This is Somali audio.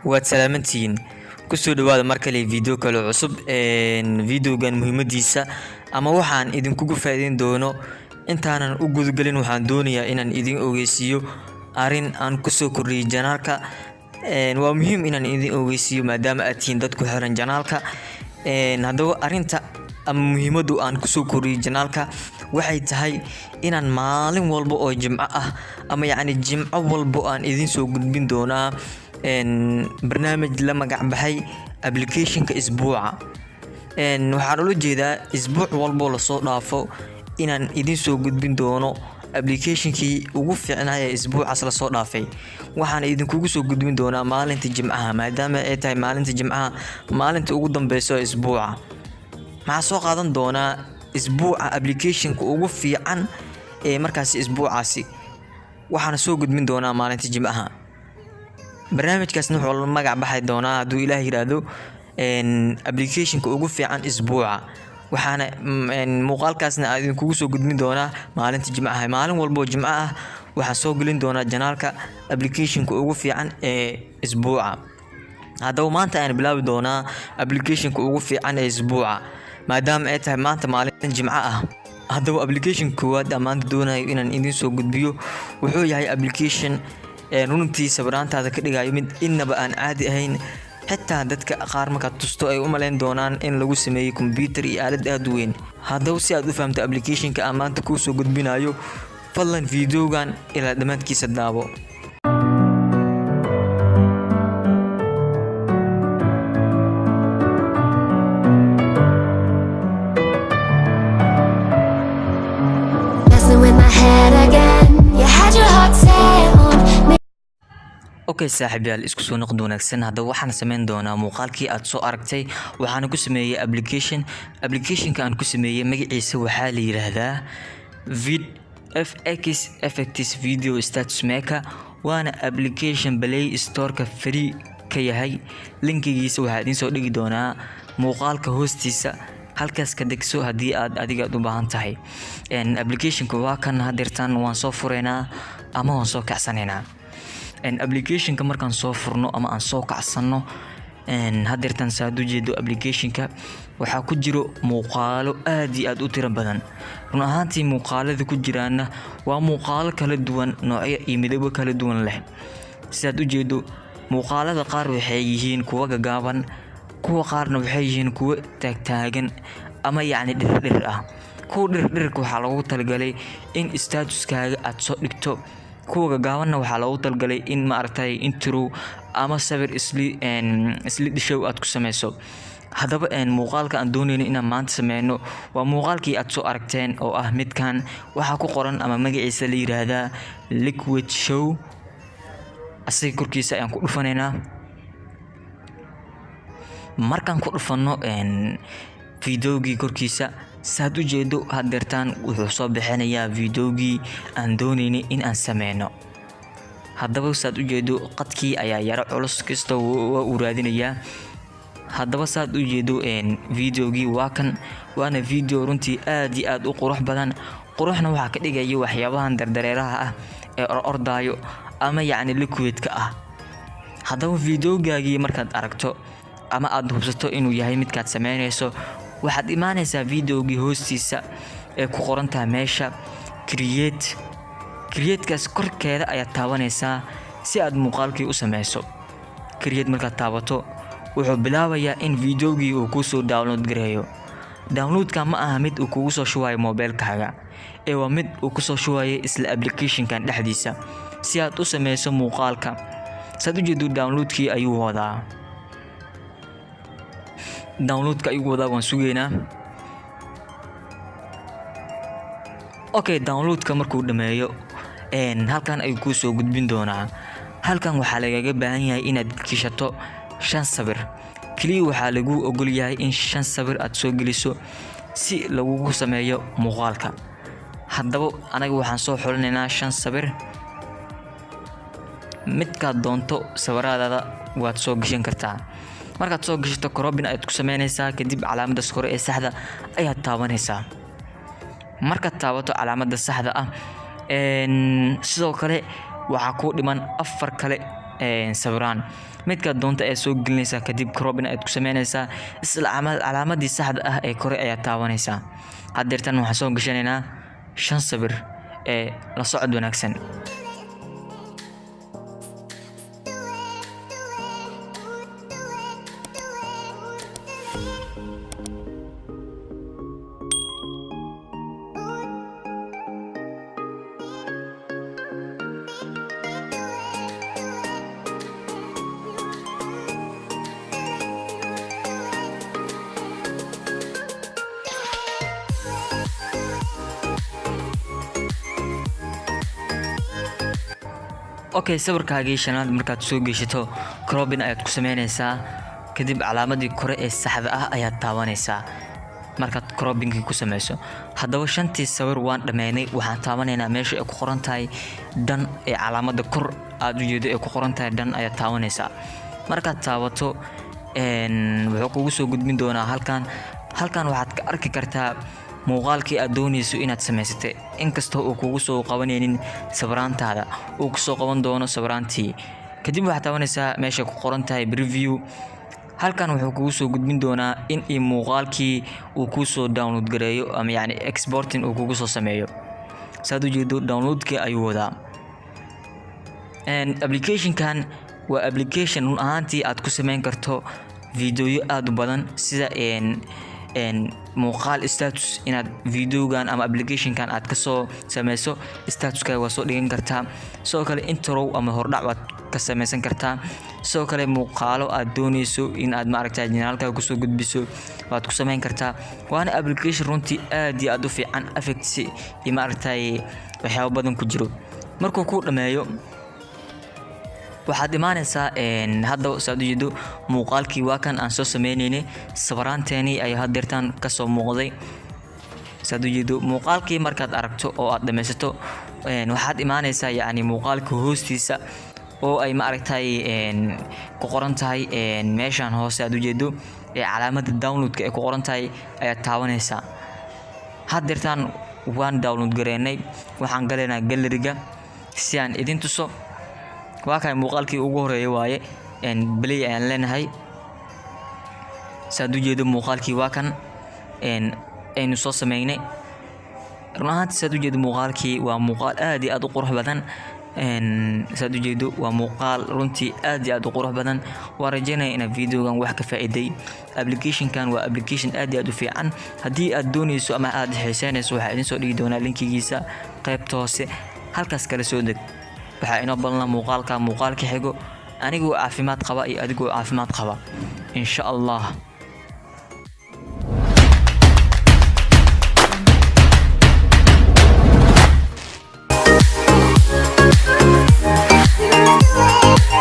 Waad salaamantihiin. Kusoo dhawaada mar kale video kale cusub. Videogan muhiimadiisa ama waxaan idinkugu faa'iideyn doono, intaanan u gudagelin, waxaan doonayaa inaan idin ogeysiiyo arrin aan kusoo kordhiyay channelka. Waa muhiim inaan idin ogeysiiyo maadaama aad tihiin dad ku xiran channelka. Haddaba, arrinta ama muhiimaddu aan kusoo kordhiyay channelka waxay tahay inaan maalin walba oo Jimco ah, ama yacni Jimco walbo, aan idin soo gudbin doonaa barnaamij la magac baxay applicationka isbuuca. Waxaan ula jeedaa isbuuc walbo lasoo dhaafo inaan idin soo gudbin doono applicationkii ugu fiicnaa ee isbuucaas lasoo dhaafay. Waxaan idinkugu soo gudbin doonaa maalinta Jimcaha, maadaama ay tahay maalinta Jimcaha maalinta ugu dambeyso ee isbuuca. Maxaa soo qaadan doonaa isbuuca applicationka ugu fiican ee markaasi isbuucaasi? Waxaana soo gudbin doonaa maalinta Jimcaha. Barnaamijkaasna wuxuu la magac baxay doonaa, hadduu Ilaah yiraahdo, applicationka ugu fiican isbuuca. Waxaana muuqaalkaasna aan idinkugu soo gudbin doonaa maalinta Jimcaha. Maalin walbo oo Jimco ah waxaan soo gelin doonaa channelka applicationka ugu fiican ee isbuuca. Haddaba, maanta ayaan bilaabi doonaa applicationka ugu fiican ee isbuuca, maadaama ay tahay maanta maalin Jimco ah. Haddaba, application koowaad aan maanta doonayo inaan idin soo gudbiyo wuxuu yahay application runtii sawiraantaada ka dhigayo mid innaba aan caadi ahayn, xitaa dadka qaar markaad tusto ay u malayn doonaan in lagu sameeyey computer iyo aalad aad u weyn. Haddaba, si aad u fahamto applicationka aan maanta kuu soo gudbinayo, fadlan videogan ilaa dhammaadkiisa daawo. Messing with my head again. You had your heart set on me. Okay, saaxiibyaal, isku soo noqod wanaagsan. Haddaba, waxaan sameyn doonaa muuqaalkii aad soo aragtay. Waxaana ku sameeyey application. Applicationka aan ku sameeyey magaciisa waxaa la yiraahdaa Vid FX Effects Video Status Maker, waana application Play Store-ka free ka yahay. Linkigiisa waxaa idiin soo dhigi doonaa muuqaalka hoostiisa. Halkaas ka degso haddii aad adiga aad u baahan tahay. Applicationka waa kan hadeertan. Waan soo fureynaa ama waan soo kacsanaynaa. Applicationka markaan soo furno ama aan soo kacsano hadeertan, saad u jeedo, applicationka waxaa ku jiro muuqaalo aad iyo aad u tiro badan. Run ahaantii, muuqaalada ku jiraana waa muuqaalo kala duwan, noocyo iyo midabo kala duwan leh. Sidaad u jeedo, muuqaalada qaar waxay yihiin kuwa gagaaban, kuwa qaarna waxay yihiin kuwo taagtaagan ama yacni dhirdhir ah. Kuwa dhirdhirka waxaa loogu talagalay in statuskaaga aad soo dhigto. Kuwa gagaabanna waxaa loogu talagalay in, maaragtay, intro ama sawir isli dhishow aad ku sameyso. Haddaba, muuqaalka aan dooneyno inaan maanta sameyno waa muuqaalkii aad soo aragteen oo ah midkan. Waxaa ku qoran ama magaciisa la yiraahdaa Liquid Show. Asaga korkiisa ayaan ku dhufanaynaa. Markaan ku dhufano videogii korkiisa, saad u jeedo, hadeertaan wuxuu soo bixinayaa videogii aan dooneynay in aan sameyno. Haddaba, saad u jeedo, qadkii ayaa yaro culus kasta, waa uu raadinayaa. Haddaba, saad u jeedo, videogii waa kan, waana video runtii aad iyo aad u qurux badan. Quruxna waxaa ka dhigaya waxyaabahan dardareeraha ah ee orordaayo ama yacni liquidka ah. Haddaba, videogaagii markaad aragto ama aad hubsato inuu yahay midkaad sameynayso, waxaad imaanaysaa videogii hoostiisa ee ku qoran tahay meesha create. Createkaas korkeeda ayaad taabanaysaa si aad muuqaalkii u sameyso. Create markaad taabato, wuxuu bilaabayaa in videogii uu kusoo download gareeyo. Downloadka ma aha mid uu kugu soo shubayo mobilkaaga, ee waa mid uu kusoo shubayo isla applicationkan dhexdiisa si aad u sameyso muuqaalka. Saad ujeedo, downloadkii ayuu wadaa, downloadka ayuu wadaa. Waan sugeynaa. Okay, downloadka markuu dhameeyo, halkan ayuu kuu soo gudbin doonaa. Halkan waxaa lagaga baahan yahay inaad gashato shan sawir keliya. Waxaa laguu ogol yahay in shan sawir aad soo geliso si lagugu sameeyo muuqaalka. Haddaba, anaga waxaan soo xulinaynaa shan sawir. Midkaad doonto sawiradaada waad soo gashan kartaa. Markaad soo gashato, cropping ayaad ku sameynaysaa. Kadib calaamadaas kore ee saxda ayaad taabanaysaa. Markaad taabato calaamadda saxda ah, sidoo kale waxaa kuu dhiman afar kale. sawiraan. Midkaad doonta ayaad soo gelinaysaa, kadib cropping ayaad ku sameynaysaa. Isla calaamadii saxda ah ee kore ayaad taabanaysaa. Haddeertan waxaan soo gashanaynaa shan sawir ee la socod wanaagsan. Okay, sawirkaagii shanaad markaad soo geshato, cropping ayaad ku sameynaysaa. Kadib calaamadii kore ee saxda ah ayaad taabanaysaa markaad croppingkii ku sameyso. Haddaba shantii sawir waan dhammeynay. Waxaan taabanaynaa meesha ay ku qoran tahay done ee calaamada kor aad u jeedo ee ku qoran tahay done ayaad taabanaysaa. Markaad taabato, wuxuu kugu soo gudbin doonaa halkan. Halkan waxaad ka arki kartaa muuqaalkii aad doonayso inaad samaysatay. Inkastoo uu kugu soo qabanaynin sawiraantaada, uu kusoo qaban doono sawiraantii. Kadib waxaad taabanaysaa meesha ku qoran tahay preview. Halkan wuxuu kugu soo gudbin doonaa in i muuqaalkii uu kusoo download gareeyo ama yacni exporting uu kugu soo sameeyo. Saad ujeedo, downloadkii ayuu wadaa. Applicationkan waa application run ahaantii aad ku sameyn karto videoyo aad u badan, sida muuqaal status. Inaad videogan ama applicationkan aad kasoo sameyso statuskaaga waa soo dhigan kartaa. Sidoo kale intro ama hordhac waad ka sameysan kartaa. Sidoo kale muuqaalo aad dooneyso in aad maaragta channelkaaga kusoo gudbiso waad ku sameyn kartaa. Waana application runtii aad iyo aad u fiican, effects iyo maaragtay waxyaabo badan ku jiro. Markuu ku dhameeyo, waxaad imaanaysaa hadda. Saad ujeedo, muuqaalkii waa kan aan soo sameyneynay. Sawiraanteeni ayaa haddeertaan kasoo muuqday. Saad ujeedo, muuqaalkii markaad aragto oo aad dhameysato, waxaad imaanaysaa yacni muuqaalka hoostiisa oo ay maaragtay ku qoran tahay meeshan hoose aad ujeedo ee calaamada downloadka ay ku qoran tahay ayaad taabanaysaa. Haddeertaan waan download gareynay. Waxaan galaynaa galleryga si aan idin tuso. Waa kay muuqaalkii ugu horeeyay waaye. Play ayaan leenahay. Saad ujeedo, muuqaalkii waa kan aynu soo sameynay. Run ahaantii, saad ujeedo, muuqaalkii waa muuqaal aad iyo aad u qurux badan. Saad ujeedo, waa muuqaal runtii aad iyo aad u qurux badan. Waa rajeynaya inaad videogan wax ka faa'iiday. Applicationkan waa application aad iyo aad u fiican. Haddii aad dooneyso ama aad xiiseynayso, waxaa idin soo dhigi doonaa linkigiisa qaybta hoose. Halkaas kale soo deg. Waxaa inoo ballan muuqaalka muuqaalka xigo, anigoo caafimaad qaba iyo adigoo caafimaad qaba, insha Allah.